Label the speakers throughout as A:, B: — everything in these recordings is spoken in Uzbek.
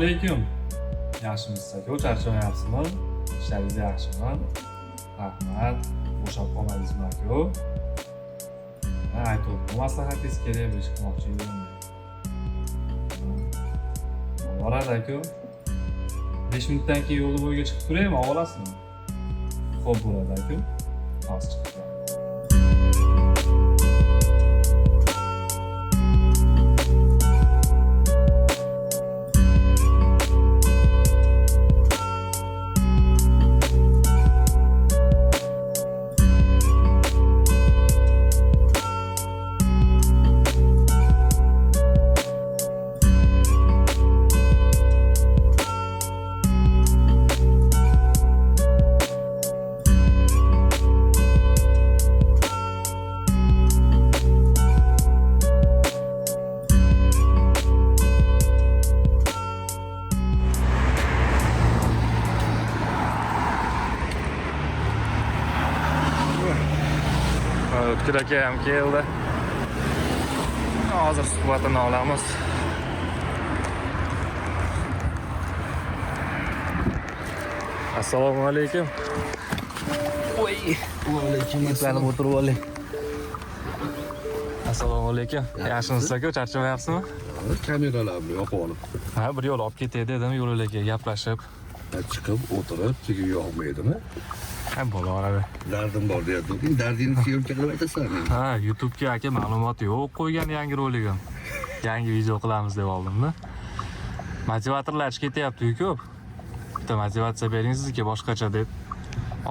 A: Alaykum. Yaxshimisiz aka? Charchamayapsizmi? Ishlaringiz yaxshimi? Rahmat. Bo'shab qolmadingizmi aka? Ha, aytib, maslahatingiz kerak, bir ish qilmoqchi edim. Boradi aka. 5 minutdan keyin yo'lni bo'yiga chiqib turaymi, olasizmi? Xo'p bo'ladi aka. Hozir chiqib turaman. O'tkir aka ham keldi. Hozir suhbatini olamiz. Assalomu alaykum.
B: Voy, alaykum
A: Eplanib o'tirib oling. Assalomu alaykum. Yaxshimisiz aka? Charchamayapsizmi?
B: Kameralarni yoqib olib,
A: Ha, bir yo'l olib ketay dedim, yo'l aka gaplashib.
B: Chiqib o'tirib, sekin yoqmaydimi?
A: Ha, bo'laveradi.
B: Dardim bor deyapti. Dardingni syomka qilib aytasan.
A: Ha, YouTube'ga aka ma'lumot yo'q qo'ygan yangi roligim. Yangi video qilamiz deb oldimda. Motivatorlar ketyapti ko'p. Bitta motivatsiya bering sizga boshqacha deb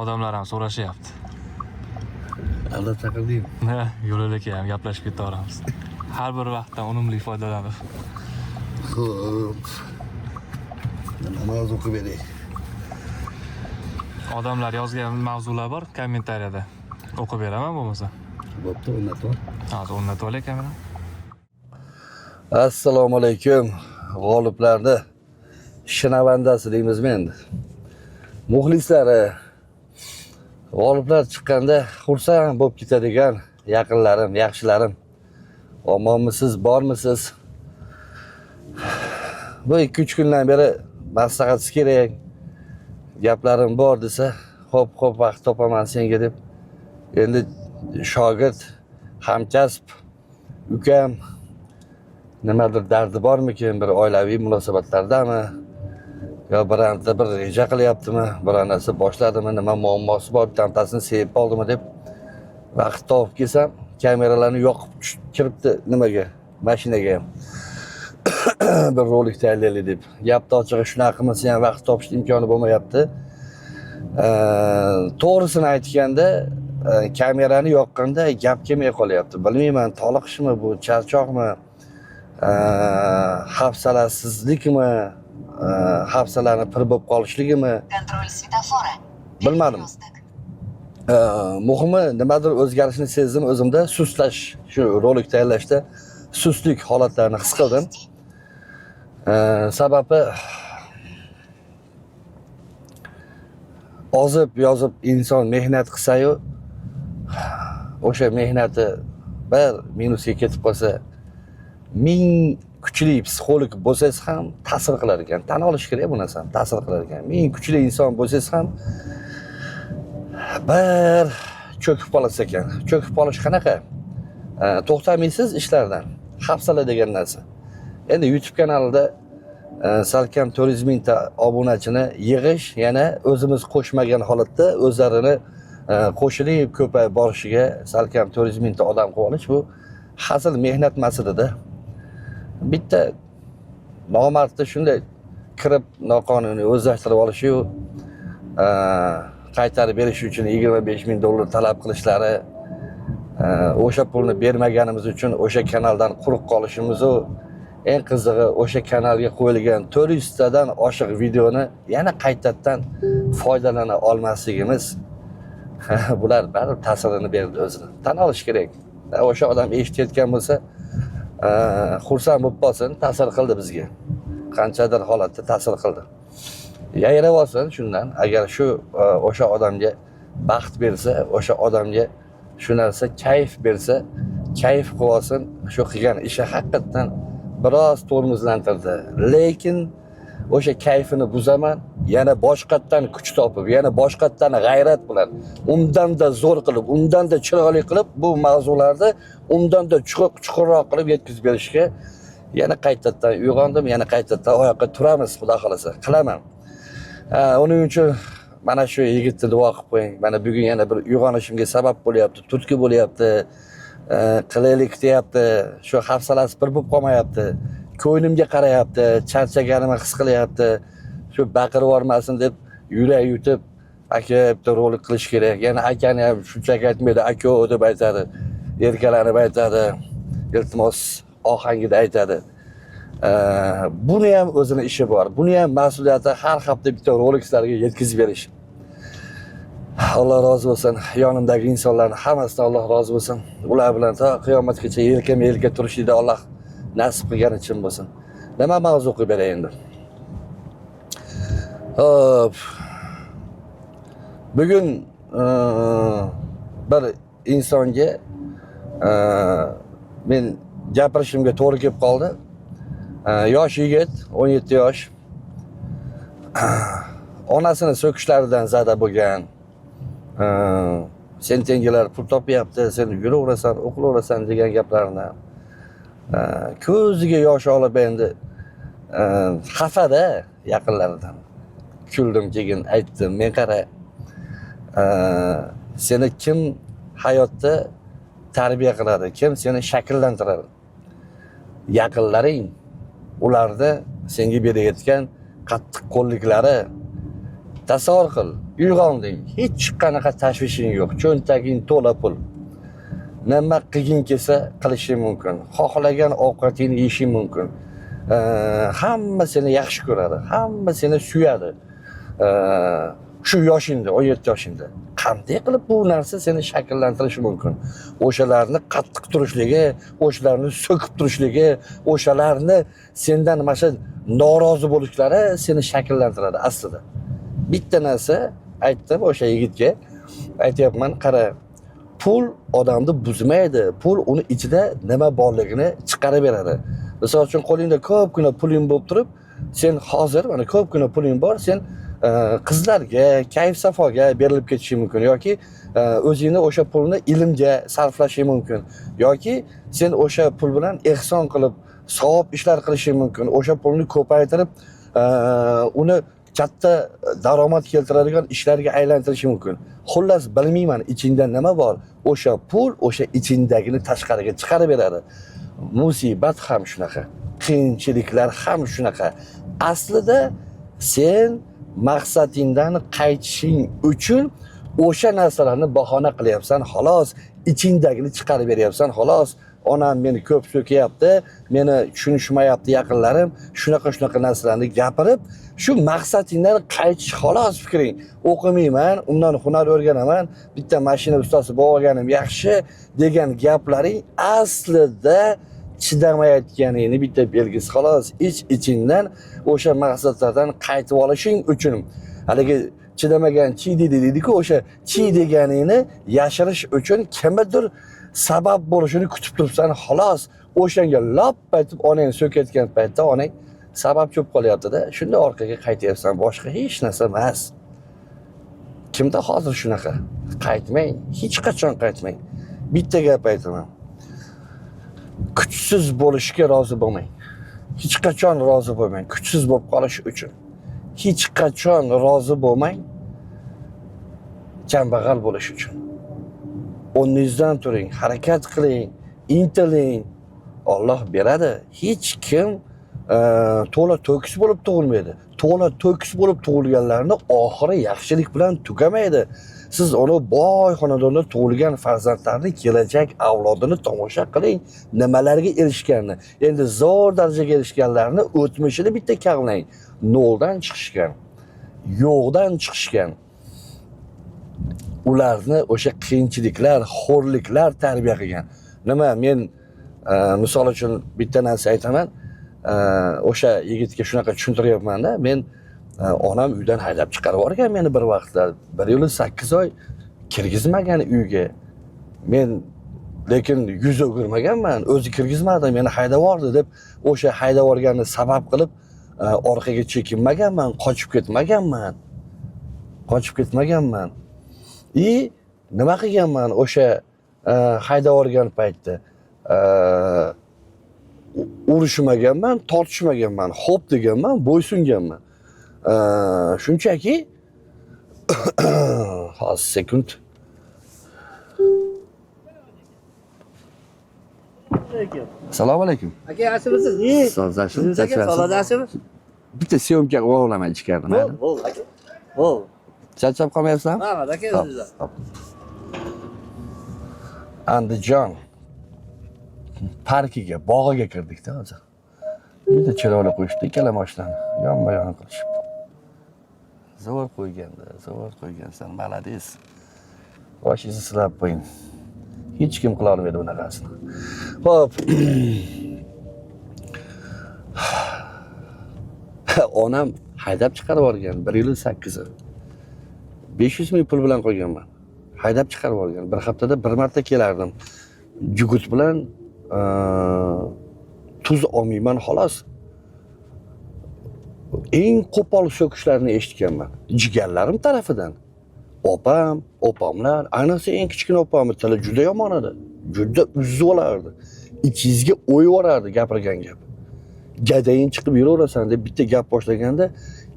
A: odamlar ham so'rashyapti.
B: Aldab chaqirding.
A: Ha, yo'l aka ham gaplashib ketaveramiz. Har bir vaqtdan unumli foydalanib.
B: Xo'p. Namoz o'qib beray.
A: Odamlar yozgan mavzular bor kommentariyada. O'qib beraman bo'lmasa.
B: Bo'pti, o'rnatib ol.
A: Hozir o'rnatib olay kamerani.
B: Assalomu alaykum. G'oliblarni shinavandasi deymizmi endi. Muxlislari, g'oliblar chiqqanda xursand bo'lib ketadigan yaqinlarim, yaxshilarim. Omonmisiz, bormisiz? Bu 2-3 kundan beri maslahatsiz kerak. Gaplarim bor desa, xo'p, xo'p vaqt topaman senga deb. Endi shogird, hamkasb, ukam nimadir dardi bormikin, bir oilaviy munosabatlardami yo bironta bir reja qilyaptimi, biror narsa boshladimi, nima muammosi bor, bittasini sevib qoldimi deb vaqt topib kelsam, kameralarni yoqib kiribdi nimaga, mashinaga ham. Bir rolik tayyorlaylik deb. Gapni ochig'i shunaqa qilmasa ham vaqt topish imkoni bo'lmayapti. To'g'risini aytganda, kamerani yoqqanda gap kelmay qolyapti. Bilmayman, toliqishmi bu, charchoqmi, hafsalasizlikmi, hafsalani pir bo'lib qolishligimi?
C: Контроль светофора.
B: Bilmadim.
C: Перекресток.
B: Muhimi nimadir o'zgarishini sezdim o'zimda, sustlash, shu rolik tayyorlashda sustlik holatlarini his qildim.
C: Вести.
B: Sababi ozib yozib inson mehnat qilsa-yu, o'sha mehnati bir minusga ketib qolsa, ming kuchli psixolog bo'lsangiz ham ta'sir qilar ekan. Tan olish kerak bu narsani, ta'sir qilar ekan. Ming kuchli inson bo'lsangiz ham bir cho'kib qolasiz ekan. Cho'kib qolish qanaqa? To'xtamaysiz ishlardan. Hafsala degan narsa. Endi YouTube kanalida salkam 400 mingta obunachini yig'ish, yana o'zimiz qo'shmagan holatda o'zlarini qo'shilib ko'payib borishiga salkam 400 mingta odam qilib olish bu hazil mehnat emas-edi-da. Bitta nomardni shunday kirib noqonuniy o'zlashtirib olishiyu, qaytarib berish uchun 25 ming dollar talab qilishlari, o'sha pulni bermaganimiz uchun o'sha kanaldan quruq qolishimiz u, eng qizig'i o'sha kanalga qo'yilgan 400 tadan oshiq videoni yana qaytadan foydalana olmasligimiz, bular baribir ta'sirini berdi o'zini. Tan olish kerak. O'sha odam eshitayotgan bo'lsa, xursand bo'lib qolsin, ta'sir qildi bizga. Qanchadir holatda ta'sir qildi. Yayrab olsin shundan. Agar shu o'sha odamga baxt bersa, o'sha odamga shu narsa kayf bersa, kayf qilib olsin. Shu qilgan ishi haqiqatdan biroz tormozlantirdi. Lekin O'sha kayfini buzaman, yana boshqatdan kuch topib, yana boshqatdan g'ayrat bilan, undanda zo'r qilib, undanda chiroyli qilib bu mavzularni undanda chuqurroq qilib yetkazib berishga yana qaytadan uyg'ondim, yana qaytadan oyoqqa turamiz, xudo xohlasa, qilaman. Uning uchun mana shu yigitni duo qilib qo'ying. Mana bugun yana bir uyg'onishimga sabab bo'lyapti, turtki bo'lyapti. Qilaylik deyapti. Shu hafsalasi bir bo'lib qolmayapti. Ko'nglimga qarayapti, charchaganimni his qilyapti. Shu baqirib yubormasin deb yurak yutib, aka bitta rolik qilish kerak. Yana akani ham shunchaki aytmaydi, aka deb aytadi. Erkalanib aytadi. Iltimos ohangida aytadi. Buni ham o'zini ishi bor. Buni ham mas'uliyati har hafta bitta rolik sizlarga yetkazib berish. Alloh rozi bo'lsin. Yonimdagi insonlarni hammasidan Alloh rozi bo'lsin. Ular bilan to qiyomatgacha yelkama-yelka turishlikda Alloh nasib qilgani chin bo'lsin. Nima mavzu qilib beray endi? Hop. Bugun bir insonga men gapirishimga to'g'ri kelib qoldi. Yosh yigit, 17 yosh. Onasini so'kishlaridan zada bo'lgan. Sen tengilar pul topyapti, sen yuraverasan, o'qilaverasan degan gaplarni ko'ziga yosh olib endi xafada yaqinlaridan. Kuldim, keyin aytdim, men qara, seni kim hayotda tarbiya qiladi, kim seni shakllantiradi? Yaqinlaring, ularni senga berayotgan qattiq qo'lliklari. Tasavvur qil, uyg'onding, hech qanaqa tashvishing yo'q, cho'ntaging to'la pul. Nima qilging kelsa qilishing mumkin, xohlagan ovqatingni yeyishing mumkin. Hamma seni yaxshi ko'radi, hamma seni suyadi. Shu yoshingda, 17 yoshingda qanday qilib bu narsa seni shakllantirishi mumkin? O'shalarni qattiq turishligi, o'shalarni so'kib turishligi, o'shalarni sendan mana shu norozi bo'lishlari seni shakllantiradi aslida. Bitta narsa aytdim o'sha yigitga, aytyapman, qara, pul odamni buzmaydi, pul uni ichida nima borligini chiqarib beradi. Misol uchun, qo'lingda ko'pgina puling bo'lib turib, sen hozir mana ko'pgina puling bor, sen qizlarga, kayf safoga berilib ketishing mumkin yoki o'zingni o'sha pulni ilmga sarflashing mumkin yoki sen o'sha pul bilan ehson qilib savob ishlar qilishing mumkin, o'sha pulni ko'paytirib uni katta daromad keltiradigan ishlarga aylantirishing mumkin. Xullas, bilmayman, ichingda nima bor, o'sha pul o'sha ichingdagini tashqariga chiqarib beradi. Musibat ham shunaqa, qiyinchiliklar ham shunaqa. Aslida sen maqsadingdan qaytishing uchun o'sha narsalarni bahona qilyapsan, xolos, ichingdagini chiqarib beryapsan, xolos. Onam meni ko'p so'kyapti, meni tushunishmayapti yaqinlarim, shunaqa shunaqa narsalarni gapirib, shu maqsadingdan qaytish, xolos fikring. O'qimayman, undan hunar o'rganaman, bitta mashina ustasi bo'lib olganim yaxshi degan gaplaring aslida chidamayotganingni bitta belgisi, xolos. Ich ichingdan o'sha maqsadlardan qaytib olishing uchun haligi chidamagan chi deydi deydiku, o'sha chi deganingni yashirish uchun kimnidir sabab bo'lishini kutib turibsan, xolos. O'shanga lop aytib onang so'kayotgan paytda onang sababchi bo'lib qolyaptida, shunda orqaga qaytyapsan, boshqa hech narsa emas. Kimda hozir shunaqa? Qaytmang, hech qachon qaytmang. Bitta gap aytaman, kuchsiz bo'lishga rozi bo'lmang, hech qachon rozi bo'lmang. Kuchsiz bo'lib qolish uchun hech qachon rozi bo'lmang, kambag'al bo'lish uchun. O'rningizdan turing, harakat qiling, intiling, Olloh beradi. Hech kim to'la to'kis bo'lib tug'ilmaydi. To'la to'kis bo'lib tug'ilganlarni oxiri yaxshilik bilan tugamaydi. Siz uni boy xonadonda tug'ilgan farzandlarni kelajak avlodini tomosha qiling, nimalarga erishganini. Endi zo'r darajaga erishganlarni o'tmishini bitta kavlang, noldan chiqishgan, yo'qdan chiqishgan. Ularni o'sha qiyinchiliklar, xo'rliklar tarbiya qilgan. Nima, men misol uchun bitta narsa aytaman, o'sha yigitga shunaqa tushuntiryapmanda, men onam uydan haydab chiqarib yuborgan meni bir vaqtlar, 1 yil 8 oy kirgizmagan uyga. Men lekin yuz o'girmaganman, o'zi kirgizmadi, meni haydab yubordi deb o'sha haydab yuborganini sabab qilib Orqaga chekinmaganman, qochib ketmaganman. Qochib ketmaganman. И nima qilganman o'sha haydab yuborgan paytda? Urushmaganman, tortishmaganman, xo'p deganman, bo'ysunganman. Shunchaki hozir, sekund. Assalomu alaykum.
C: Aka, yaxshimisiz? İyi.
B: Sog',
C: Siz aka, sog'lar, yaxshimi?
B: Bitta съёмка qilib olaman ichkarida, mayli.
C: Bo'l, bo'l aka. Bo'l.
B: Charchab qolmayapsizlarmi?
C: Rahmat aka,
B: Hop,
C: o'zingizdan.
B: Hop. Andijon parkiga, bog'iga kirdikda hozir. Juda chiroyli qo'yishdi ikkala mashinani. Yonma-yon qilishibdi. Zo'r qo'yganda, zo'r qo'ygansan, молодец. Boshingizni silab qo'ying. Hech kim qila olmaydi bunaqasini. Xo'p. Onam haydab chiqarib yuborgan 1 yil 8 oy. 500 ming pul bilan qo'yganman. Haydab chiqarib yuborgan. Bir haftada bir marta kelardim. Jugut bilan tuz olmayman xolos. Eng qo'pol so'kishlarni eshitganman. Jigarlarim tarafidan. Opam, opamlar, ayniqsa eng kichkina opamni tili juda yomon edi. Juda uzib olardi. Ichingizga o'yib yuborardi gapirgan gap. Gadayin chiqib yuraverasan deb bitta gap boshlaganda,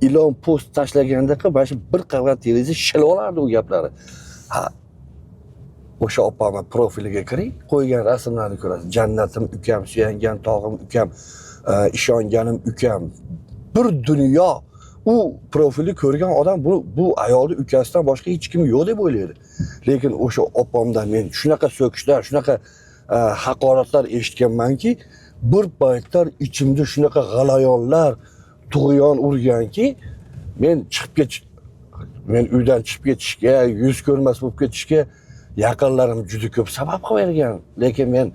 B: ilon post tashlaganda qilib, mana shu bir qavat teringizni shilib olardi u gaplari. Ha, o'sha opamni profiliga kiring, qo'ygan rasmlarni ko'rasiz. Jannatim ukam, suyangan tog'im ukam, ishonganim ukam. Bir dunyo u profilni ko'rgan odam bu ayolni ukasidan boshqa hech kim yo'q deb o'ylaydi. Lekin o'sha opamdan men shunaqa so'kishlar, shunaqa haqoratlar eshitganmanki, bir paytlar ichimda shunaqa g'alayonlar, tug'yon urganki, men chiqib ketish, men uydan chiqib ketishga, yuz ko'rmas bo'lib ketishga yaqinlarim juda ko'p sabab qilib bergan. Lekin men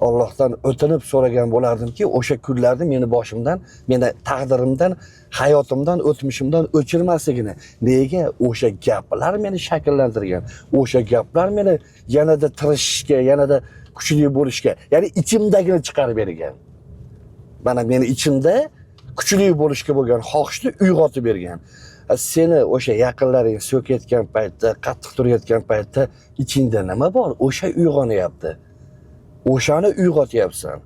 B: Allohdan o'tinib so'ragan bo'lardimki, o'sha kunlarni meni boshimdan, meni taqdirimdan, hayotimdan, o'tmishimdan o'chirmasligini. Nega? O'sha gaplar meni shakllantirgan. O'sha gaplar meni yanada tirishishga, yanada kuchli bo'lishga, ya'ni ichimdagini chiqarib bergan. Mana meni ichimda kuchli bo'lishga bo'lgan xohishni uyg'otib bergan. Seni o'sha yaqinlaring so'kayotgan paytda, qattiq turayotgan paytda ichingda nima bor? O'sha uyg'onyapti. O'shani uyg'otyapsan.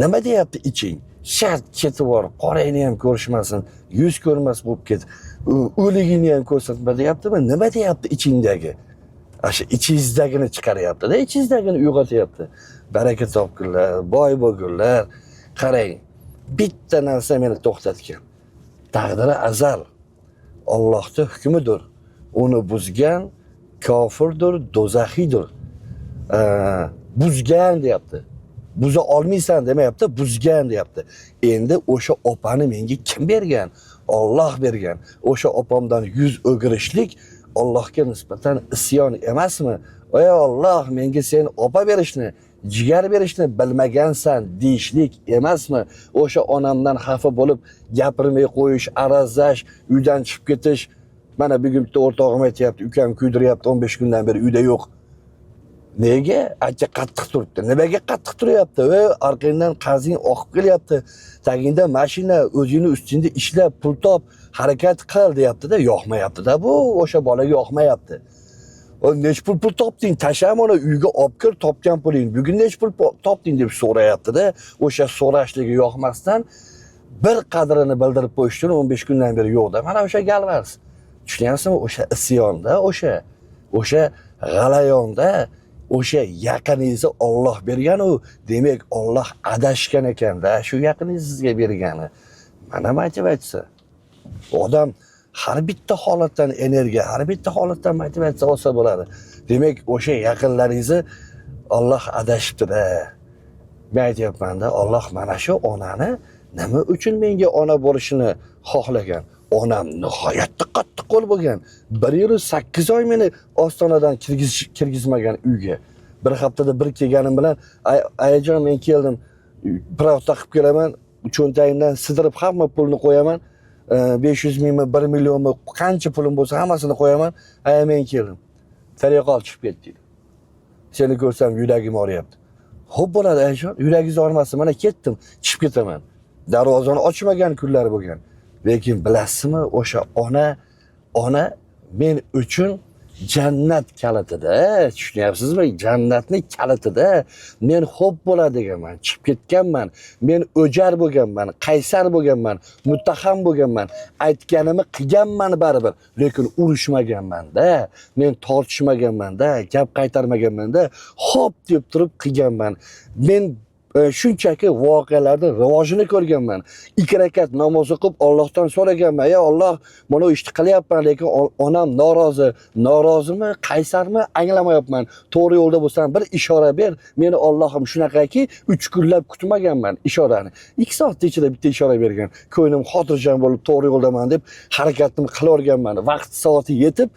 B: Nima deyapti iching? Shart ketib bor, qorangni ham ko'rishmasin, yuz ko'rmas bo'lib ket, o'ligingni ham ko'rsatma deyaptimi? Nima deyapti ichingdagi? O'sha ichingizdagini chiqaryapti-da, ichingizdagini uyg'otyapti. Baraka topgunlar, boy bo'lgunlar. Qarang, bitta narsa meni to'xtatgan. Taqdiri azal. Allohning hukmidir. Uni buzgan kofirdir, do'zaxiydir. Buzgan deyapti. Buza olmaysan demayapti, buzgan deyapti. Endi o'sha opani menga kim bergan? Alloh bergan. O'sha opamdan yuz o'girishlik Allohga nisbatan isyon emasmi? Ey Alloh, menga sen opa berishni, jigar berishni bilmagansan deyishlik emasmi? O'sha onamdan xafa bo'lib gapirmay qo'yish, arazlash, uydan chiqib ketish. Mana bugun bitta o'rtog'im aytyapti, ukam kuydiryapti, 15 kundan beri uyda yo'q. Nega? Ancha qattiq turibdi. Nimaga qattiq turyapti? Orqangdan qarzing oqib kelyapti. Tagingda mashina, o'zingni ustingda ishlab, pul top, harakat qil deyapti-da, yoqmayapti-da bu, o'sha bolaga yoqmayapti. O nech pul pul topding? Tashlam uni uyga olib kir, topgan puling. Bugun nech pul topding deb so'rayapti-da. O'sha so'rashligi yoqmasdan bir qadrini bildirib qo'yish uchun 15 kundan beri yo'qda. Mana o'sha galvars. Tushunyapsizmi? O'sha isyonda, o'sha g'alayonda, o'sha yaqiningizni Alloh bergan u, demak Alloh adashgan ekanda, shu yaqiningizni sizga bergani. Mana motivatsiya. Odam har bitta holatdan energiya, har bitta holatdan motivatsiya olsa bo'ladi. Demak, o'sha yaqinlaringizni Alloh adashibdi-da. Men aytyapman-da, Alloh mana shu onani nima uchun menga ona bo'lishini xohlagan. Onam nihoyatda qattiq qo'l bo'lgan. 1 yil 8 oy meni Ostonadan kirgizmagan uyga. Bir haftada bir kelganim bilan, ayajon men keldim, pravo taqib kelaman, cho'ntagimdan sidirib hamma pulni qo'yaman. 500 mingmi, 1 millionmi, qancha pulim bo'lsa hammasini qo'yaman. Aya men keldim. Tariqol chiqib ketdi deydi. Seni ko'rsam yuragim og'riyapti. Xo'p bo'ladi ayajon, yuragingiz og'rimasin, mana ketdim, chiqib ketaman. Darvozani ochmagan kunlar bo'lgan. Lekin bilasizmi, o'sha ona men uchun jannat kalitida, tushunyapsizmi? Jannatni kalitida men xo'p bo'ladi deganman, chiqib ketganman. Men o'jar bo'lganman, qaysar bo'lganman, muttaham bo'lganman. Aytganimni qilganman baribir, lekin urushmaganman-da, men tortishmaganman-da, gap qaytarmaganman-da, xo'p deb turib qilganman. Men shunchaki voqealarni rivojini ko'rganman. 2 rakat namoz o'qib Allohdan so'raganman: "Ey Alloh, mana bu ishni qilyapman, lekin onam norozi, norozimi, qaysarmi, anglamayapman. To'g'ri yo'lda bo'lsam bir ishora ber. Meni Allohim shunaqaki 3 kunlab kutmaganman ishorani. 2 soat ichida bitta ishora bergan. Ko'nglim xotirjam bo'lib to'g'ri yo'ldaman deb harakatimni qilaverganman. Vaqt soati yetib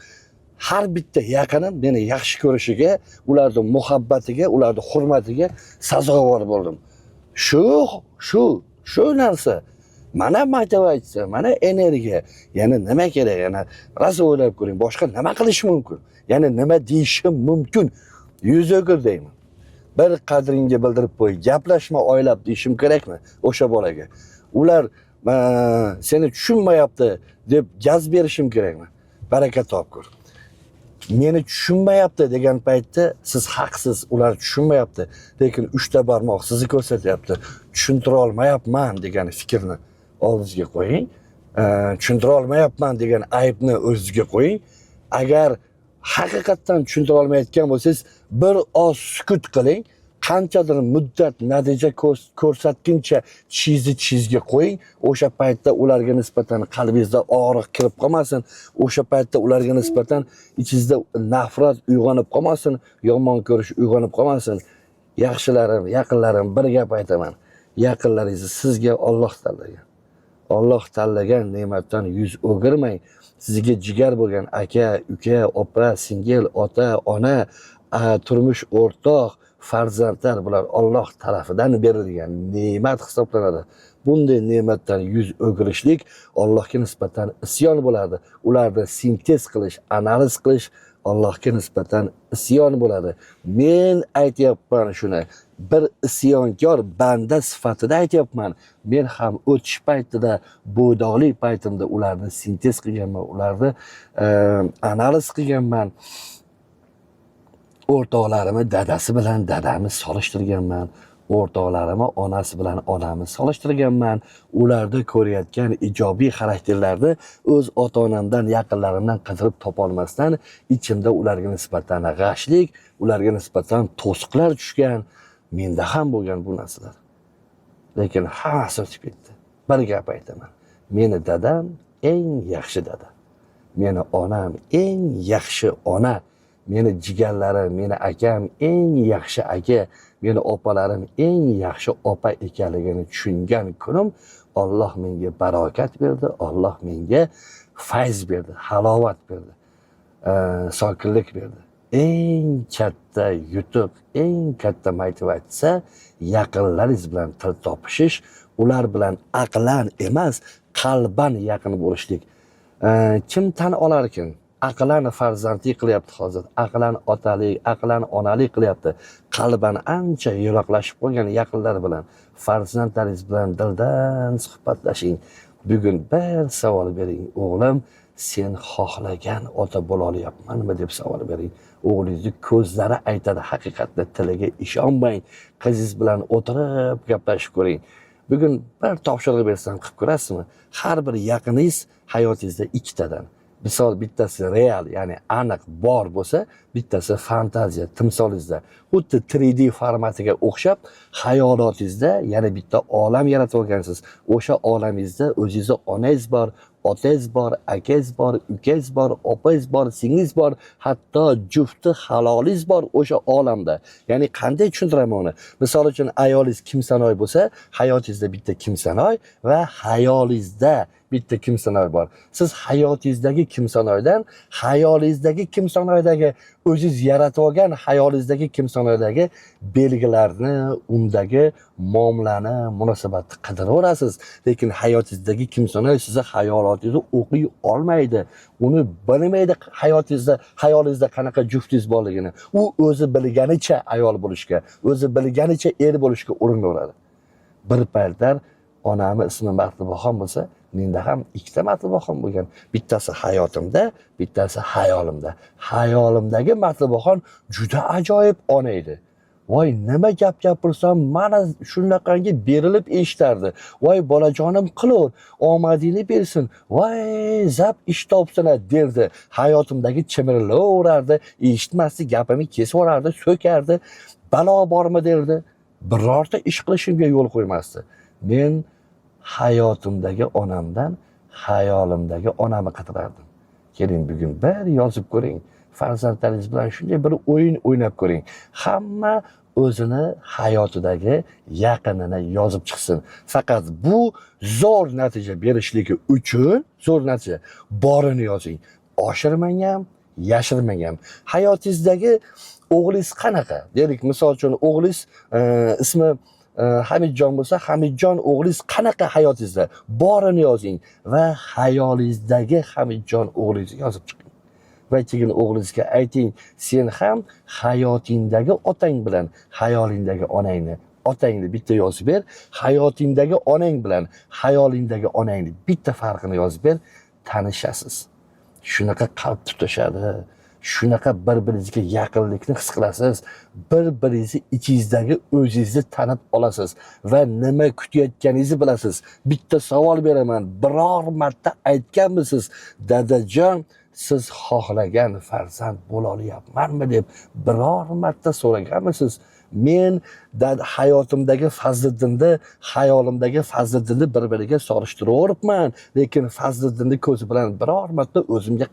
B: har bitta yaqinim meni yaxshi ko'rishiga, ularni muhabbatiga, ularni hurmatiga sazovor bo'ldim. Shu narsa. Mana motivatsiya, mana energiya. Yana nima kerak? Yana rosa o'ylab ko'ring, boshqa nima qilish mumkin? Yana nima deyishim mumkin? Yuz o'gir deyman. Bir qadringga bildirib qo'y, gaplashma oylab deyishim kerakmi o'sha bolaga? Ular seni tushunmayapti deb gaz berishim kerakmi? Baraka topkur. Meni tushunmayapti degan paytda siz haqsiz, ular tushunmayapti, lekin 3 ta barmoq sizni ko'rsatyapti. Tushuntira olmayapman degan fikrni oldingizga qo'ying. Tushuntira olmayapman degan aybni o'zingizga qo'ying. Agar haqiqatdan tushuntira olmayotgan bo'lsangiz, bir oz sukut qiling. Qanchadir muddat natija ko'rsatguncha tishingizni tishingizga qo'ying. O'sha paytda ularga nisbatan qalbingizda og'riq kirib qolmasin. O'sha paytda ularga nisbatan ichingizda nafrat uyg'onib qolmasin, yomon ko'rish uyg'onib qolmasin. Yaxshilarim, yaqinlarim, bir gap aytaman. Yaqinlaringizni sizga Alloh tanlagan. Alloh tanlagan ne'matdan yuz o'girmang. Sizga jigar bo'lgan aka, uka, opa, singil, ota, ona, turmush o'rtoq, farzandlar, bular Alloh tarafidan berilgan ne'mat hisoblanadi. Bunday ne'matdan yuz o'girishlik Allohga nisbatan isyon bo'ladi. Ularni sintez qilish, analiz qilish Allohga nisbatan isyon bo'ladi. Men aytyapman shuni, bir isyonkor banda sifatida aytyapman. Men ham o'tish paytida, bo'ydoqlik paytimda ularni sintez qilganman, ularni analiz qilganman. O'rtoqlarimni dadasi bilan dadamni solishtirganman. O'rtoqlarimni onasi bilan onamni solishtirganman. Ularda ko'rayotgan ijobiy xarakterlarni o'z ota-onamdan, yaqinlarimdan qidirib topolmasdan ichimda ularga nisbatan g'ashlik, ularga nisbatan to'siqlar tushgan. Menda ham bo'lgan bu narsalar. Lekin hammasi o'tib ketdi. Bir gap aytaman. Meni dadam eng yaxshi dada. Meni onam eng yaxshi ona. Meni jigarlarim, meni akam eng yaxshi aka, meni opalarim eng yaxshi opa ekanligini tushungan kunim Alloh menga barokat berdi, Alloh menga fayz berdi, halovat berdi, sokinlik berdi. Eng katta yutuq, eng katta motivatsiya yaqinlaringiz bilan til topishish, ular bilan aqlan emas, qalban yaqin bo'lishlik. Kim tan olarkin? Aqlan farzandlik qilyapti hozir, aqlan otalik, aqlan onalik qilyapti. Qalban ancha yiroqlashib qolgan yaqinlar bilan, farzandlaringiz bilan dildan suhbatlashing. Bugun bir savol bering: o'g'lim, sen xohlagan ota bo'la olyapmanmi deb savol bering. O'g'lingizni ko'zlari aytadi haqiqatni, tiliga ishonmang. Qizingiz bilan o'tirib gaplashib ko'ring. Bugun bir topshiriq bersam qilib ko'rasizmi? Har bir yaqiningiz hayotingizda ikkitadan. Misol, bittasi real, ya'ni aniq bor bo'lsa, bittasi fantaziya, timsolingizda. Xuddi 3D formatiga o'xshab xayolotingizda yana bitta olam yaratib olgansiz. O'sha olamingizda o'zingizni onangiz bor, otangiz bor, akangiz bor, ukangiz bor, opangiz bor, singlingiz bor, hatto jufti halolingiz bor o'sha olamda. Ya'ni qanday tushuntiraman uni? Misol uchun, ayolingiz kimsanoy bo'lsa, hayotingizda bitta kimsanoy va xayolingizda bitta Kimsanoy bor. Siz hayotingizdagi Kimsanoydan xayolingizdagi Kimsanoydagi o'zingiz yaratib olgan xayolingizdagi Kimsanoydagi belgilarni, undagi muomalani, munosabatni qidiraverasiz. Lekin hayotingizdagi Kimsanoy sizni xayolotingizni o'qiy olmaydi. Uni bilmaydi hayotingizda, xayolingizda qanaqa juftingiz borligini. U o'zi bilganicha ayol bo'lishga, o'zi bilganicha er bo'lishga urinaveradi. Bir paytlar onamni ismi Matlubaxon bo'lsa, menda ham ikkita Matlubaxon bo'lgan. Bittasi hayotimda, bittasi xayolimda. Xayolimdagi Matlubaxon juda ajoyib ona edi. Voy, nima gap gapirsam, mana shunaqangi berilib eshitardi. Voy bolajonim, qilur, omadingni bersin. Voy, zap ish topsin derdi. Hayotimdagi chimirilaverardi, eshitmasdi, gapimni kesib yuborardi, so'kardi. Balo bormi derdi. Birorta ish qilishimga yo'l qo'ymasdi. Men hayotimdagi onamdan xayolimdagi onamni qidirardim. Keling, bugun bir yozib ko'ring. Farzandlaringiz bilan shunday bir o'yin o'ynab ko'ring. Hamma o'zini hayotidagi yaqinini yozib chiqsin. Faqat bu zo'r natija berishligi uchun zo'r natija borini yozing. Oshirmang ham, yashirmang ham. Hayotingizdagi o'g'lingiz qanaqa? Deylik, misol uchun o'g'lingiz ismi Hamidjon bo'lsa, Hamidjon o'g'lingiz qanaqa hayotingizda? Borini yozing va xayolingizdagi Hamidjon o'g'lingizni yozib chiqing. Va keyin o'g'lingizga ayting, sen ham hayotingdagi otang bilan xayolingdagi onangni, otangni bitta yozib ber, hayotingdagi onang bilan xayolingdagi onangni bitta farqini yozib ber, tanishasiz. Shunaqa qalb tutashadi, shunaqa bir-biringizga yaqinlikni his qilasiz, bir-biringizni ichingizdagi o'zingizni tanib olasiz va nima kutayotganingizni bilasiz. Bitta savol beraman, biror marta aytganmisiz, dadajon, siz xohlagan farzand bo'la olyapmanmi deb biror marta so'raganmisiz? Men hayotimdagi Fazliddinni, xayolimdagi Fazliddinni bir-biriga solishtiraveribman, lekin Fazliddinni ko'zi bilan biror marta o'zimga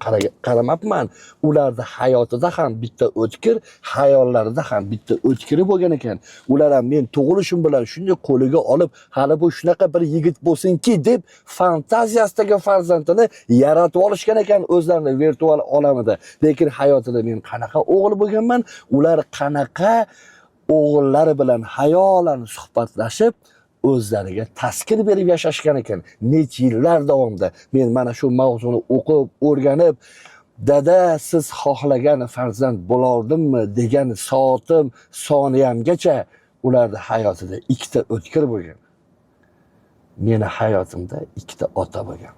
B: qaramabman. Ularni hayotida ham bitta o'tkir, xayollarida ham bitta o'tkiri bo'lgan ekan. Ular ham men tug'ilishim bilan shunday qo'liga olib, hali bu shunaqa bir yigit bo'lsinki deb fantaziyasidagi farzandini yaratib olishgan ekan o'zlarini virtual olamida. Lekin hayotida men qanaqa o'g'il bo'lganman, ular qanaqa o'g'illari bilan xayolan suhbatlashib, o'zlariga taskin berib yashashgan ekan necha yillar davomida. Men mana shu mavzuni o'qib, o'rganib, dada, siz xohlagan farzand bo'loldimmi degan soatim, soniyamgacha ularni hayotida ikkita o'tkir bo'lgan. Meni hayotimda ikkita ota bo'lgan.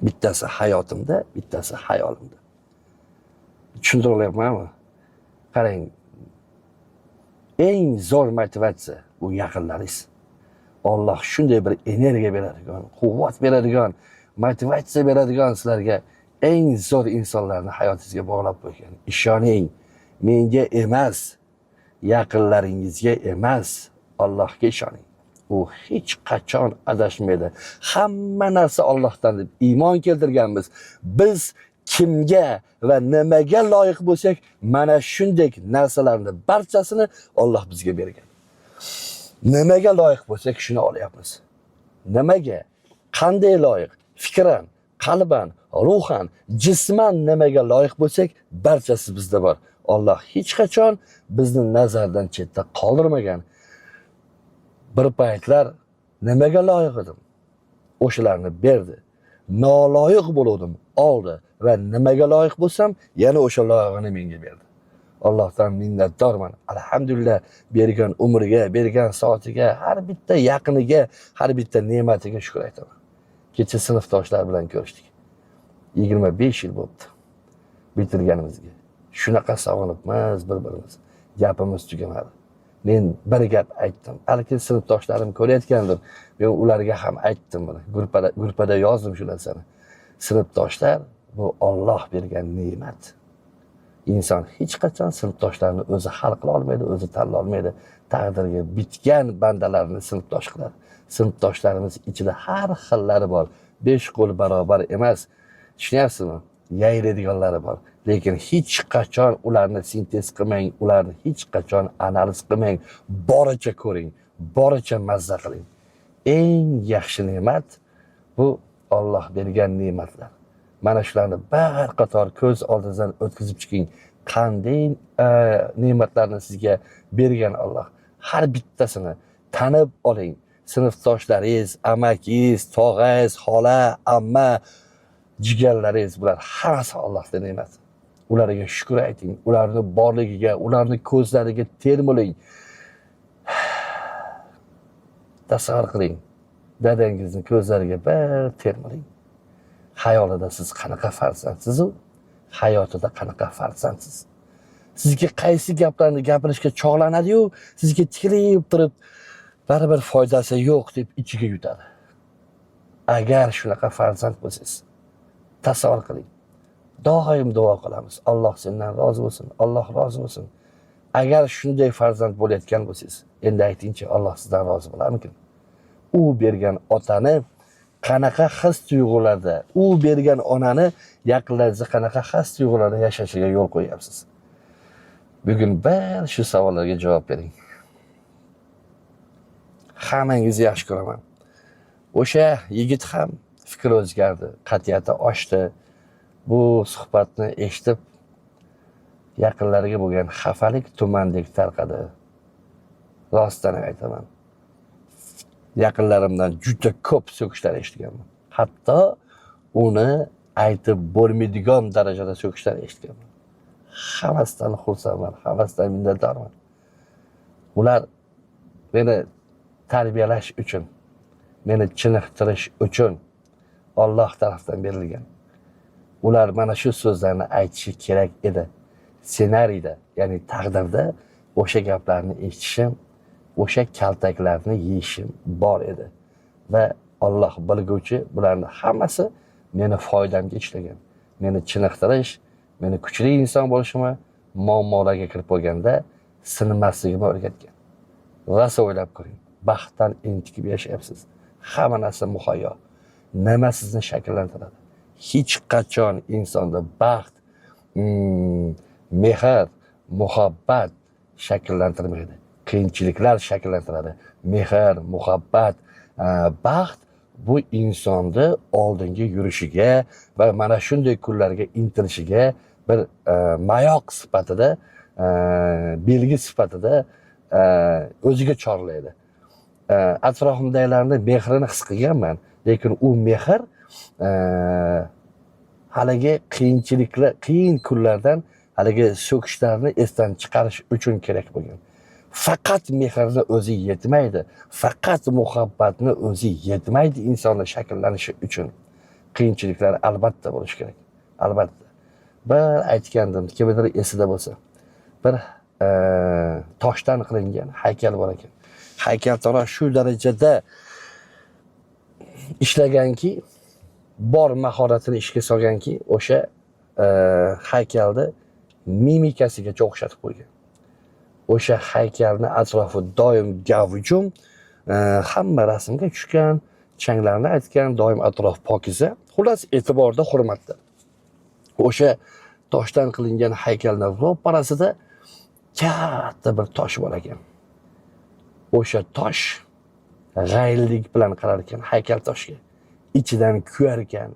B: Bittasi hayotimda, bittasi xayolimda. Tushuntira olyapmanmi? Qarang, eng zo'r motivatsiya bu yaqinlaringiz. Alloh shunday bir energiya beradigan, quvvat beradigan, motivatsiya beradigan sizlarga eng zo'r insonlarni hayotingizga bog'lab qo'ygan. Ishoning, menga emas, yaqinlaringizga emas, Allohga ishoning. U hech qachon adashmaydi. Hamma narsa Allohdan deb iymon keltirganmiz. Biz kimga va nimaga loyiq bo'lsak, mana shunday narsalarni barchasini Alloh bizga bergan. Nimaga loyiq bo'lsak, shuni olyapmiz. Nimaga? Qanday loyiq? Fikran, qalban, ruhan, jisman nimaga loyiq bo'lsak, barchasi bizda bor. Alloh hech qachon bizni nazardan chetda qoldirmagan. Bir paytlar nimaga loyiq edim? O'shalarni berdi. Noloyiq bo'ldim, oldi va nimaga loyiq bo'lsam, yana o'sha loyig'ini menga berdi. Allohdan minnatdorman. Alhamdulillah, bergan umriga, bergan soatiga, har bitta yaqiniga, har bitta ne'matiga shukr aytaman. Kecha sinfdoshlar bilan ko'rishdik. 25 yil bo'libdi bitirganimizga. Shunaqa sog'inibmiz bir-birimizni. Gapimiz tugamadi. Men bir gap aytdim. Balki sinfdoshlarim ko'rayotgandir. Men ularga ham aytdim buni. Gruppada yozdim shu narsani. Sinfdoshlar bu Alloh bergan ne'mat. Inson hech qachon sinfdoshlarini o'zi hal qila olmaydi, o'zi tanlay olmaydi. Taqdirga bitgan bandalarni sinfdosh qiladi. Sinfdoshlarimiz ichida har xillari bor. 5 qo'l barobar emas. Tushunyapsizmi? Yayraydiganlari bor. Lekin hech qachon ularni sintez qilmang, ularni hech qachon analiz qilmang. Boricha ko'ring, boricha mazza qiling. Eng yaxshi ne'mat bu Alloh bergan ne'matlar. Mana shularni bir qator ko'z oldingizdan o'tkazib chiqing. Qanday ne'matlarni sizga bergan Alloh. Har bittasini tanib oling. Sinfdoshlaringiz, amakingiz, tog'angiz, xola, amma, jigarlaringiz, bular hammasi Allohning ne'mati. Ularga shukr ayting, ularni borligiga, ularni ko'zlariga termuling. Tasavvur qiling. Dadangizni ko'zlariga bir termuling. Xayolida siz qanaqa farzandsiz u? Hayotida qanaqa farzandsiz? Sizga qaysi gaplarni gapirishga chog'lanadi-yu, sizga tikilib turib, baribir foydasi yo'q deb ichiga yutadi. Agar shunaqa farzand bo'lsangiz, tasavvur qiling. Doim duo qilamiz. Alloh sendan rozi bo'lsin, Alloh rozi bo'lsin. Agar shunday farzand bo'layotgan bo'lsangiz, endi aytingchi, Alloh sizdan rozi bo'larmikin? U bergan otani qanaqa his tuyg'ularda, u bergan onani yaqinlaringizni qanaqa his tuyg'ularda yashashiga yo'l qo'yapsiz? Bugun bir shu savollarga javob bering. Hammangizni yaxshi ko'raman. O'sha yigit ham fikri o'zgardi, qat'iyati oshdi. Bu suhbatni eshitib yaqinlariga bo'lgan xafalik tumandek tarqadi. Rostdan aytaman. Yaqinlarimdan juda ko'p so'kishlar eshitganman. Hatto uni aytib bo'lmaydigan darajada so'kishlar eshitganman. Hammasidan xursandman, hammasidan minnatdorman. Ular meni tarbiyalash uchun, meni chiniqtirish uchun Alloh tarafdan berilgan. Ular mana shu so'zlarni aytishi kerak edi. Ssenariyda, ya'ni taqdirda o'sha gaplarni eshitishim, o'sha kaltaklarni yeyishim bor edi. Va Alloh bilguvchi, bularni hammasi meni foydamga ishlagan. Meni chiniqtirish, meni kuchli inson bo'lishimni, muammolarga kirib qolganda sinmasligimni o'rgatgan. Rosa o'ylab ko'ring. Baxtdan entikib yashayapsiz. Hamma narsa muhayyo. Nima sizni shakllantiradi? Hech qachon insonda baxt, mehr, muhabbat shakllantirmaydi. Qiyinchiliklar shakllantiradi. Mehr, muhabbat, baxt bu insonni oldinga yurishiga va mana shunday kunlarga intilishiga bir mayoq sifatida, belgi sifatida o'ziga chorlaydi. Atrofimdagilarni mehrini his qilganman, lekin u mehr haligi qiyinchiliklar, qiyin kunlardan haligi so'kishlarni esdan chiqarish uchun kerak bo'lgan. Faqat mehrni o'zi yetmaydi, faqat muhabbatni o'zi yetmaydi insonni shakllanishi uchun. Qiyinchiliklar albatta bo'lishi kerak. Albatta. Bir aytgandim, kimnidir esida bo'lsa, bir toshdan qilingan haykal bor ekan. Haykaltarosh shu darajada ishlaganki, bor mahoratini ishga solganki, o'sha haykalni mimikasigacha o'xshatib qo'ygan. O'sha haykalni atrofi doim gavjum, hamma rasmga tushgan, changlarni aytgan, doim atrof pokiza, xullas e'tiborda, hurmatda. O'sha toshdan qilingan haykalni ro'parasida katta bir tosh bor ekan. O'sha tosh g'ayrlik bilan qarar ekan haykal toshga. Ichidan kuyar ekan.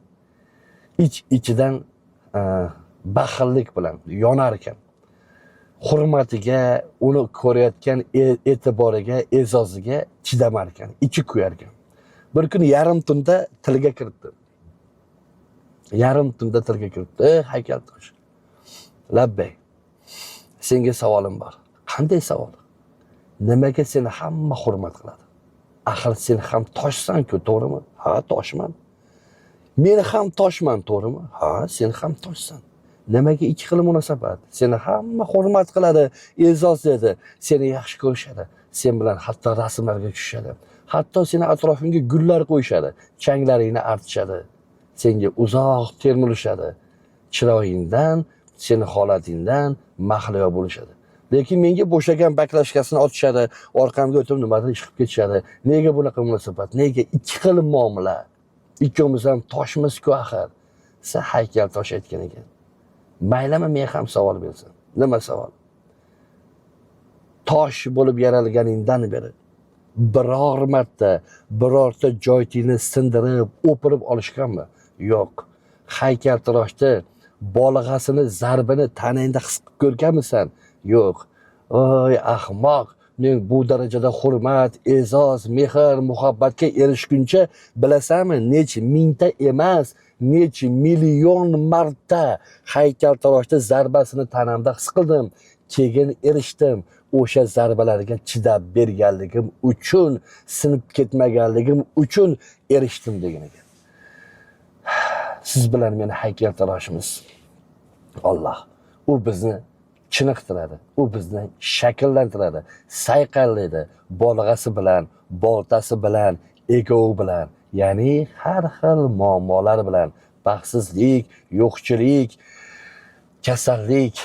B: Ich-ichidan baxillik bilan yonar ekan. Hurmatiga, uni ko'rayotgan e'tiboriga, e'zoziga chidamar ekan, ichi kuyar ekan. Bir kun yarim tunda tilga kiribdi. Yarim tunda tilga kiribdi. Ey haykaltosh. Labbay. Senga savolim bor. Qanday savol? Nimaga seni hamma hurmat qiladi? Axir sen ham toshsan-ku, to'g'rimi? Ha, toshman. Men ham toshman, to'g'rimi? Ha, sen ham toshsan. Nimaga ikki xil munosabat? Seni hamma hurmat qiladi, e'zozlaydi, seni yaxshi ko'rishadi. Sen bilan hatto rasmlarga tushishadi. Hatto seni atrofingga gullar qo'yishadi, changlaringni artishadi. Senga uzoq termilishadi. Chiroyingdan, seni holatingdan mahliyo bo'lishadi. Lekin menga bo'shagan baklashkasini otishadi, orqamga o'tib nimadir ish qilib ketishadi. Nega bunaqa munosabat? Nega ikki xil muomala? Ikkovimiz ham toshmiz-ku axir. Sen haykal tosh aytgan ekan. Maylimi men ham savol bersam? Nima savol? Tosh bo'lib yaralganingdan beri Biror marta birorta joytingni sindirib, o'pirib olishganmi? Yo'q. Haykaltaroshni bolg'asini zarbini tanangda his qilib ko'rganmisan? Yo'q. Oy ahmoq, men bu darajada hurmat, e'zoz, mehr, muhabbatga erishguncha bilasanmi, necha mingta emas, necha million marta haykaltaroshni zarbasini tanamda his qildim. Keyin erishdim. O'sha zarbalarga chidab berganligim uchun, sinib ketmaganligim uchun erishdim degan ekan. Siz bilan meni haykaltaroshimiz Alloh. U bizni chiniqtiradi, u bizni shakllantiradi, sayqallaydi bolg'asi bilan, boltasi bilan, egovi bilan, ya'ni har xil muammolar bilan, baxtsizlik, yo'qchilik, kasallik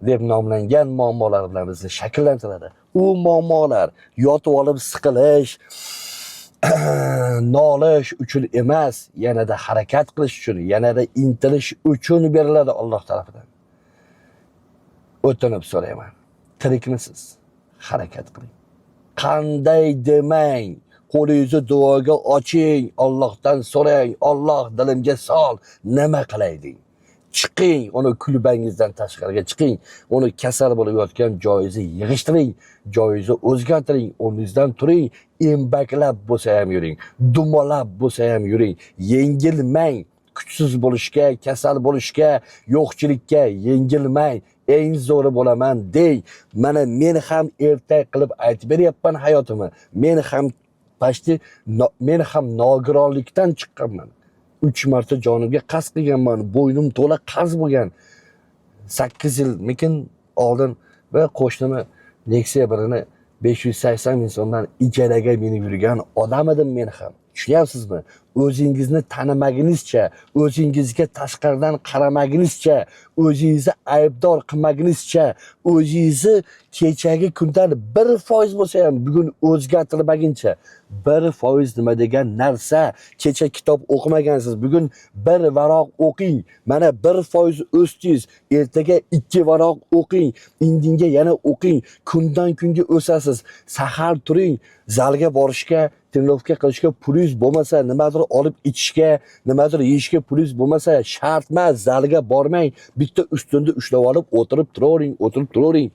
B: deb nomlangan muammolar bilan bizni shakllantiradi. U muammolar yotib olib siqilish, nolish uchun emas, yanada harakat qilish uchun, yanada intilish uchun beriladi Alloh tarafidan. O'tinib so'rayman. Tirikmisiz? Harakat qiling. Qanday demang, qo'lingizni duoga oching, Allohdan so'rang, Alloh dilimga sol, nima qilay deng. Chiqing, uni kulbangizdan tashqariga chiqing, uni kasal bo'lib yotgan joyingizni yig'ishtiring, joyingizni o'zgartiring, o'rningizdan turing, embaklab bo'lsa ham yuring, dumalab bo'lsa ham yuring, yengilmang, kuchsiz bo'lishga, kasal bo'lishga, yo'qchilikka yengilmang, eng zo'ri bo'laman deng. Mana men ham ertak qilib aytib beryapman hayotimni. Men ham почти men ham nogironlikdan chiqqanman. 3 marta jonimga qasd qilganman, bo'ynim to'la qarz bo'lgan. 8 yilmikin oldin bir qo'shnimni Nexia birini 580 ming so'mdan ijaraga minib yurgan odam edim men ham. Tushunyapsizmi? O'zingizni tanimagunizcha, o'zingizga tashqaridan qaramagunizcha, o'zingizni aybdor qilmagunizcha, o'zingizni kechagi kundan 1% bo'lsa ham bugun o'zgartirmaguncha, 1% nima degan narsa? Kecha kitob o'qimagansiz, bugun bir varoq o'qing. Mana 1% o'sdingiz, ertaga 2 varoq o'qing, indinga yana o'qing, kundan kunga o'sasiz. Sahar turing, zalga borishga, trenirovka qilishga pulingiz bo'lmasa, nimadir olib ichishga, nimadir yeyishga pulingiz bo'lmasa, shart emas, zalga bormang, bitta ustunni ushlab olib o'tirib turavering, o'tirib turavering.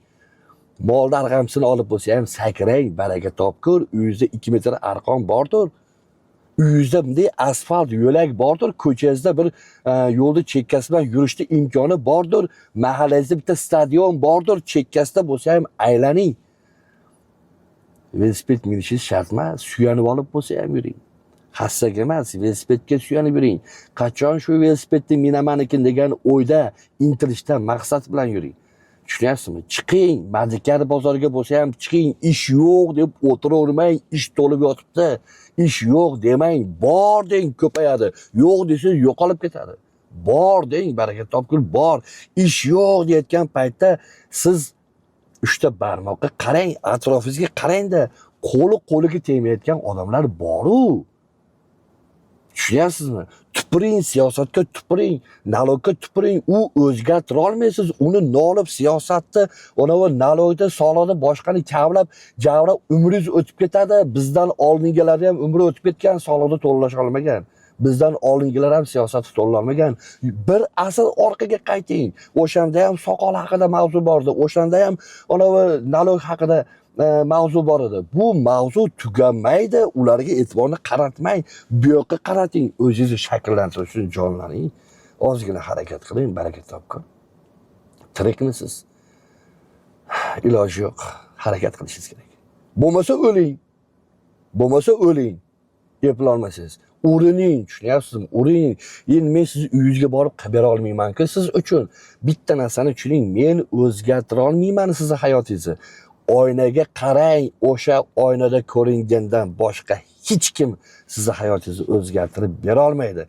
B: Molni arg'amchisini olib bo'lsa ham sakrang, baraka topkur, uyingizda 2 metr arqon bordir. Uyingizda bunday asfalt yo'lak bordir, ko'changizda bir yo'lni chekkasi bilan yurishni imkoni bordir, mahallangizda bitta stadion bordir, chekkasida bo'lsa ham aylaning. Velosiped minishingiz shart emas, suyanib olib bo'lsa ham yuring. Hassaga emas, velosipedga suyanib yuring. Qachon shu velosipedni minaman ekan degan o'yda, intilishda, maqsad bilan yuring. Tushunyapsizmi? Chiqing, Madikar bozoriga bo'lsa ham chiqing, ish yo'q deb o'tiravermang, ish to'lib yotibdi. Ish yo'q demang, bor deng, ko'payadi. Yo'q desangiz yo'qolib ketadi. Bor deng, baraka topkur bor. Ish yo'q deyotgan paytda siz 3 ta barmoqqa qarang, atrofingizga qarangda, qo'li qo'liga tegmayotgan odamlar bor-u. Tushunyapsizmi? Tupuring, siyosatga tupuring, налог ga tupuring, u o'zgartira olmaysiz. Uni nolib siyosatni, anavi налог ni, soliqni, boshqani kavlab, javrab umringiz o'tib ketadi. Bizdan oldingilarni ham umri o'tib ketgan, soliqni to'lasha olmagan. Bizdan oldingilar ham siyosatni to'lolmagan. Bir asr orqaga qayting. O'shanda ham soqol haqida mavzu bor edi. O'shanda ham anavi налог haqida mavzu bor edi. Bu mavzu tuganmaydi. Ularga e'tiborni qaratmang. Bu yoqqa qarating. O'zingizni shakllantirish uchun jonlaning. Ozgina harakat qiling, baraka topkin. Tirikmisiz? Iloji yo'q. Harakat qilishingiz kerak. Bo'lmasa o'ling. Bo'lmasa o'ling. Eplolmasangiz. Urining, tushunyapsizmi? Urining. Endi men sizni uyingizga borib qilib bera olmayman-ku siz uchun. Bitta narsani tushuning, men o'zgartira olmayman sizni hayotingizni. Oynaga qarang, o'sha oynada ko'ringandan boshqa hech kim sizni hayotingizni o'zgartirib bera olmaydi.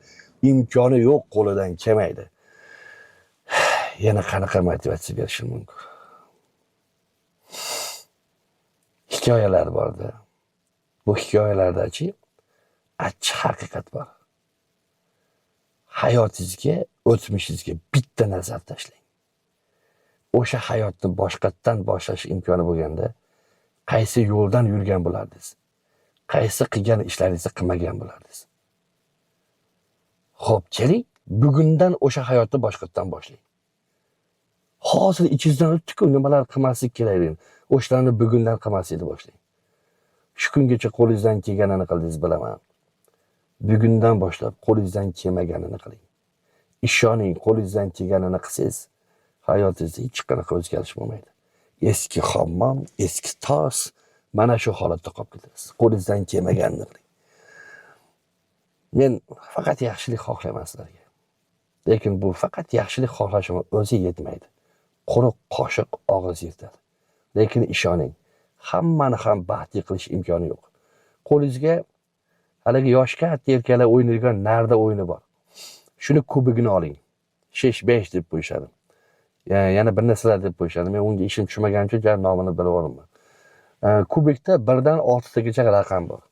B: Imkoni yo'q, qo'lidan kelmaydi. Yana qanaqa motivatsiya berishim mumkin? Hikoyalar borda. Bu hikoyalardachi achchiq haqiqat bor. Hayotingizga, o'tmishingizga bitta nazar tashlang. O'sha hayotni boshqatdan boshlash imkoni bo'lganda, qaysi yo'ldan yurgan bo'lardingiz? Qaysi qilgan ishlaringizni qilmagan bo'lardingiz? Xo'p, keling, bugundan o'sha hayotni boshqatdan boshlang. Hozir ichingizdan o'tdi-ku, nimalar qilmaslik kerak, o'shalarni bugundan qilmaslikni boshlang. Shu kungacha qo'lingizdan kelganini qildingiz, bilaman. Bugundan boshlab qo'lingizdan kelmaganini qiling. Ishoning, qo'lingizdan kelganini qilsangiz, hayotingizda hech qanaqa o'zgarish bo'lmaydi. Eski hammom, eski tos, mana shu holatda qolib ketasiz. Qo'lingizdan kelmaganini qiling. Men faqat yaxshilik xohlayman sizlarga. Lekin bu faqat yaxshilik xohlashim o'zi yetmaydi. Quruq qoshiq og'iz yirtadi. Lekin ishoning, hammani ham baxtli qilish imkoni yo'q. Qo'lingizga haligi yosh katta erkaklar o'ynaydigan narda o'yini bor. Shuni kubigini oling. 5-5 deb qo'yishadi. Yana bir narsalar deb qo'yishadi. Men unga ishim tushmaganim uchun jar nomini bilib olmayman. Kubikda 1dan 6tagacha raqam bor.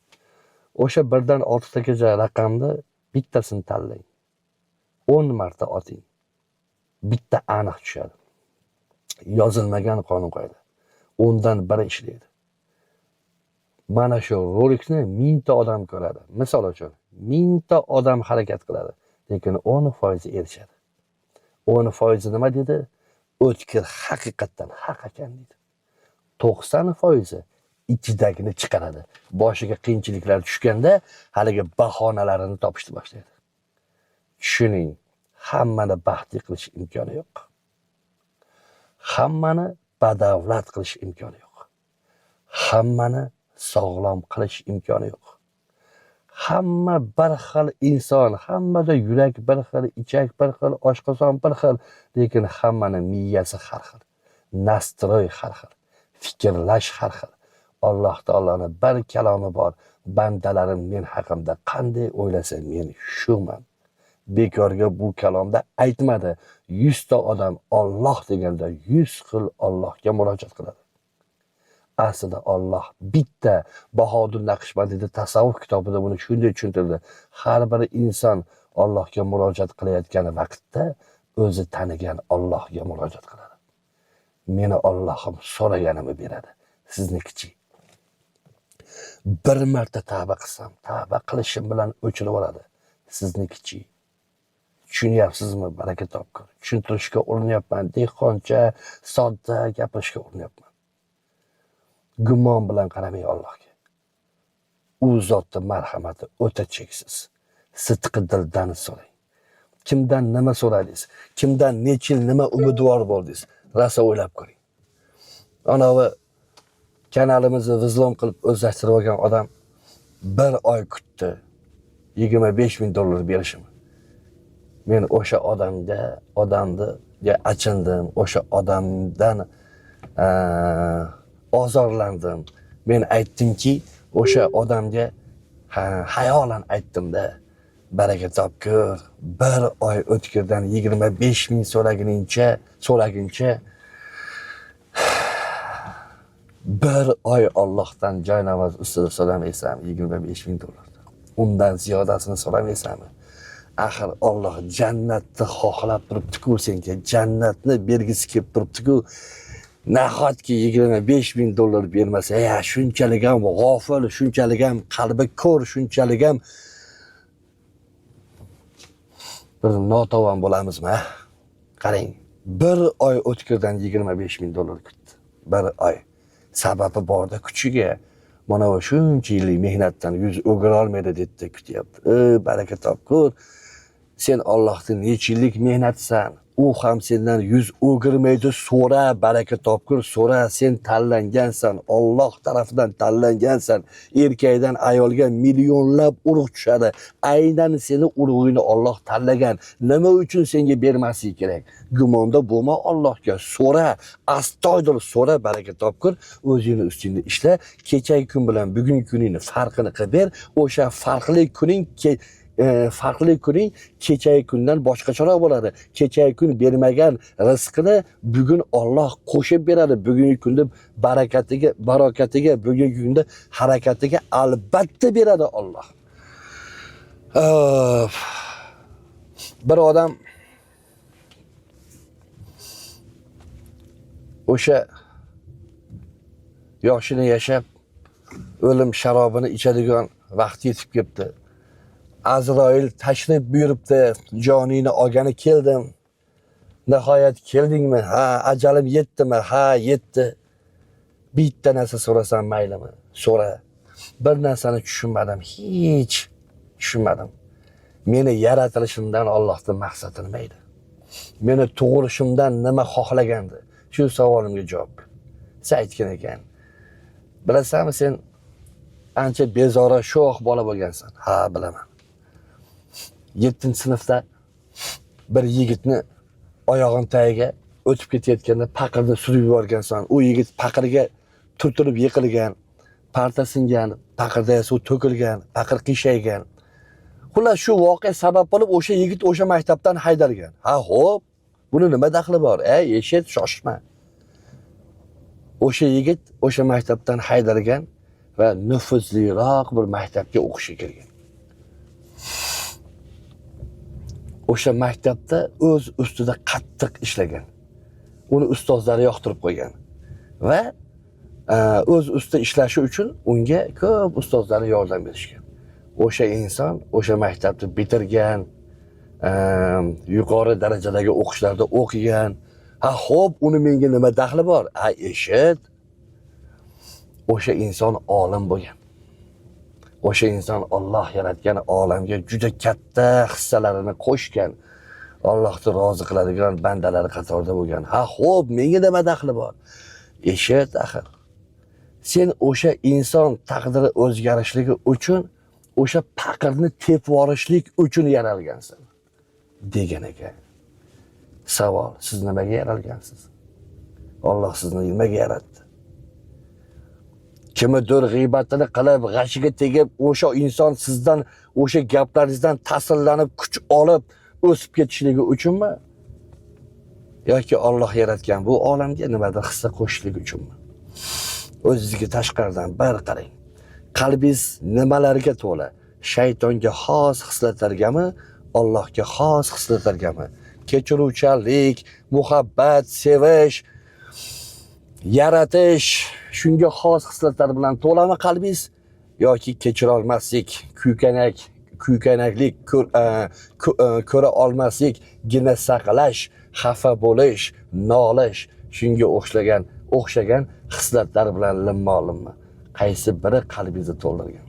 B: O'sha 1dan 6tagacha raqamni bittasini tanlang. 10 marta oting. Bitta aniq tushadi. Yozilmagan qonun qoida. 10dan biri ishlaydi. Mana shu rolikni 1000 ta odam ko'radi. Misol uchun 1000 ta odam harakat qiladi, lekin 10% erishadi. 10% nima dedi? O'tkir haqiqatdan haq ekan dedi. 90% ichidagini chiqaradi. Boshiga qiyinchiliklar tushganda haligi bahonalarini topishni boshlaydi. Tushuning, hammani baxtli qilish imkoni yo'q. Hammani badavlat qilish imkoni yo'q. Hammani sog'lom qilish imkoni yo'q. Hamma bir xil inson, hammada yurak bir xil, ichak bir xil, oshqozon bir xil, lekin hammani miyasi har xil, nastroy har xil, fikrlash har xil. Alloh taoloning bir kalomi bor. Bandalarim men haqimda qanday o'ylasa men shuman. Bekorga bu kalomda aytmadi. 100 ta odam Alloh deganda 100 xil Allohga murojaat qiladi. Aslida Alloh bitta. Bahodir Naqshbandiyda tasavvuf kitobida buni shunday tushuntirdi. Har bir inson Allohga murojaat qilayotgan vaqtda o'zi tanigan Allohga murojaat qiladi. Meni Allohim so'raganimni beradi. Siznikichi? Bir marta tavba qilsam, tavba qilishim bilan o'chirib oladi. Siznikichi? Tushunyapsizmi? Baraka topkur. Tushuntirishga urinyapman. Dehqoncha, sodda gapirishga urinyapman. Gumon bilan qaramang Allohga. U zotning marhamati o'ta cheksiz. Sidqi dildan so'rang. Kimdan nima so'radingiz? Kimdan necha yil nima umidvor bo'ldingiz? Rosa o'ylab ko'ring. Anavi kanalimizni vzlom qilib o'zlashtirib olgan odam bir oy kutdi. $25,000 berishimi. Men o'sha odamga achindim, o'sha odamdan ozorlandim. Men aytdimki, o'sha odamga hayolan aytdim-da, baraka topkur, bir oy o'tkirdan 25,000 so'raguncha bir oy Allohdan joy namoz ustida so'ramaysanmi $25,000. Undan ziyodasini so'ramaysanmi? Axir Alloh jannatni xohlab turibdi-ku senga, jannatni bergisi kelib turibdi-ku. Nahotki $25,000 bermasa, ya shunchalik ham g'ofil, shunchalik ham qalbi ko'r, shunchalik ham bir notavon bo'lamizmi? Qarang, bir oy o'tkirdan $25,000 kutdi. Bir oy. Sababi borda kuchiga. Mana bu shuncha yillik mehnatdan yuz o'gira olmaydi deb kutyapti. Ey baraka topkur, sen Allohning necha yillik mehnatsan, u ham sendan yuz o'girmaydi. So'ra, baraka topkur, so'ra, sen tanlangansan, Alloh tarafidan tanlangansan. Erkakdan ayolga millionlab urug' tushadi. Aynan seni urug'ingni Alloh tanlagan. Nima uchun senga bermasligi kerak? Gumonda bo'lma Allohga, so'ra, astoydil so'ra, baraka topkur, o'zingni ustingda ishla. Kechagi kun bilan bugungi kuningni farqini qilib ber. O'sha farqli kuning farqli kuning kechagi kundan boshqacharoq bo'ladi. Kechagi kun bermagan rizqini bugun Alloh qo'shib beradi. Bugungi kunda barakatiga, bugungi kunda harakatiga albatta beradi Alloh. Bir odam o'sha yoshini yashab O'lim sharobini ichadigan vaqt yetib kelibdi. Azroil tashrif buyuribdi, joningni olgani keldim. Nihoyat keldingmi? Ha, ajalim yetdimi? Ha, yetdi. Bitta narsa so'rasam maylimi? So'ra. Bir narsani tushunmadim, hech tushunmadim. Meni yaratilishimdan Allohning maqsadi nima edi? Meni tug'ilishimdan nima xohlagandi? Shu savolimga javob ber. Sen aytgan ekan. Bilasanmi, sen ancha bezora, sho'x bola bo'lgansan. Ha, bilaman. 7-sinfda bir yigitni oyog'ini tagiga o'tib ketayotganda paqirni surib yuborgansan. U yigit paqirga turtilib yiqilgan, parta singan, paqirda suv to'kilgan, paqir qiyshaygan. Xullas, shu voqea sabab bo'lib o'sha yigit o'sha maktabdan haydalgan. Ha, xo'p, buni nima daxli bor? Ey, eshit, shoshma. O'sha yigit o'sha maktabdan haydalgan va nufuzliroq bir maktabga o'qishga kirgan. O'sha maktabda o'z ustida qattiq ishlagan. Uni ustozlari yoqtirib qo'ygan va o'z ustida ishlashi uchun unga ko'p ustozlari yordam berishgan. O'sha inson o'sha maktabni bitirgan, yuqori darajadagi o'qishlarda o'qigan. Ha, xo'p, uni menga nima daxli bor? Ha, eshit. O'sha inson olim bo'lgan. O'sha inson Alloh yaratgan olamga juda katta hissalarini qo'shgan. Allohni rozi qiladigan bandalari qatorida bo'lgan. Ha, xo'p, menga nima daxli bor? Eshit axir. Sen o'sha inson taqdiri o'zgarishligi uchun o'sha paqirni tepib yuborishlik uchun yaralgansan degan ekan. Savol, siz nimaga yaralgansiz? Alloh sizni nimaga yaratdi? Kimnidir g'iybatini qilib, g'ashiga tegib, o'sha inson sizdan, o'sha gaplaringizdan ta'sirlanib, kuch olib, o'sib ketishligi uchunmi? Yoki Alloh yaratgan bu olamga nimadir hissa qo'shishligi uchunmi? O'zingizga tashqaridan bir qarang. Qalbingiz nimalarga to'la? Shaytonga xos xislatlargami, Allohga xos xislatlargami? Kechiruvchanlik, muhabbat, sevish, yaratish, shunga xos xislatlar bilan to'lami qalbingiz? Yoki kechira olmaslik, kuykanaklik, ko'ra olmaslik, gina saqlash, xafa bo'lish, nolish, shunga o'xshagan xislatlar bilan limmo-limmi? Qaysi biri qalbingizni to'ldirgan?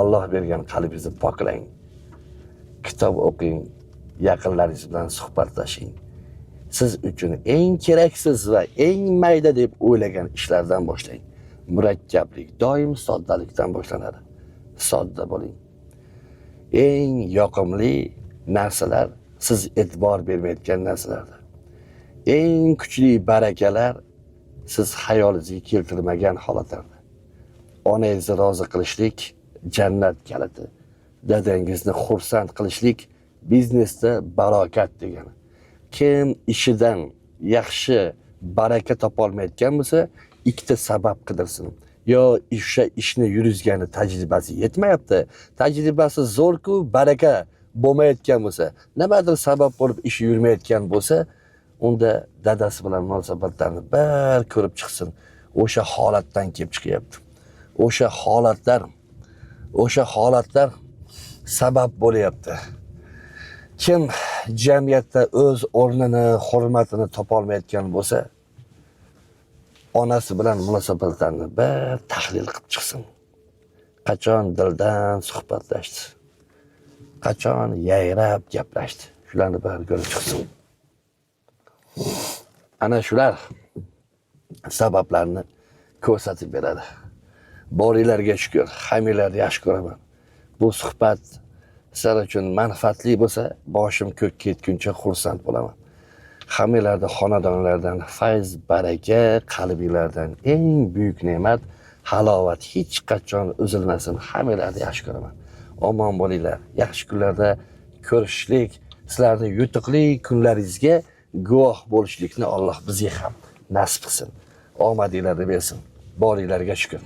B: Alloh bergan qalbingizni poklang. Kitob o'qing, yaqinlaringiz bilan suhbatlashing. Siz uchun eng keraksiz va eng mayda deb o'ylagan ishlardan boshlang. Murakkablik doim soddalikdan boshlanadi. Sodda bo'ling. Eng yoqimli narsalar siz e'tibor bermayotgan narsalardir. Eng kuchli barakalar siz xayolingizga keltirmagan holatlarda. Onangizni rozi qilishlik jannat kaliti. Dadangizni xursand qilishlik biznesda barokat degani. Kim ishidan yaxshi baraka topa olmayotgan bo'lsa, ikkita sabab qidirsin. Yo o'sha ishni yurizgani tajribasi yetmayapti. Tajribasi zo'r-ku, baraka bo'lmayotgan bo'lsa, nimadir sabab bo'lib ishi yurmayotgan bo'lsa, unda dadasi bilan munosabatlarni bir ko'rib chiqsin. O'sha holatdan kelib chiqyapti. O'sha holatlar sabab bo'lyapti. Kim jamiyatda o'z o'rnini, hurmatini topa olmayotgan bo'lsa, onasi bilan munosabatlarni bir tahlil qilib chiqsin. Qachon dildan suhbatlashdi? Qachon yayrab gaplashdi? Shularni bir ko'rib chiqsin. Ana shular sabablarni ko'rsatib beradi. Boringlarga shukr, hammanglarni yaxshi ko'raman. Bu suhbat sizlar uchun manfaatli bo'lsa, boshim ko'kka yetguncha xursand bo'laman. Hammanglarni xonadonlardan fayz, baraka, qalbinglardan eng buyuk ne'mat, halovat hech qachon uzilmasin. Hammanglarni yaxshi ko'raman. Omon bo'linglar. Yaxshi kunlarda ko'rishlik, sizlarni yutuqli kunlaringizga guvoh bo'lishlikni Alloh bizga ham nasib qilsin. Omadinglarni bersin. Boringlarga shukr.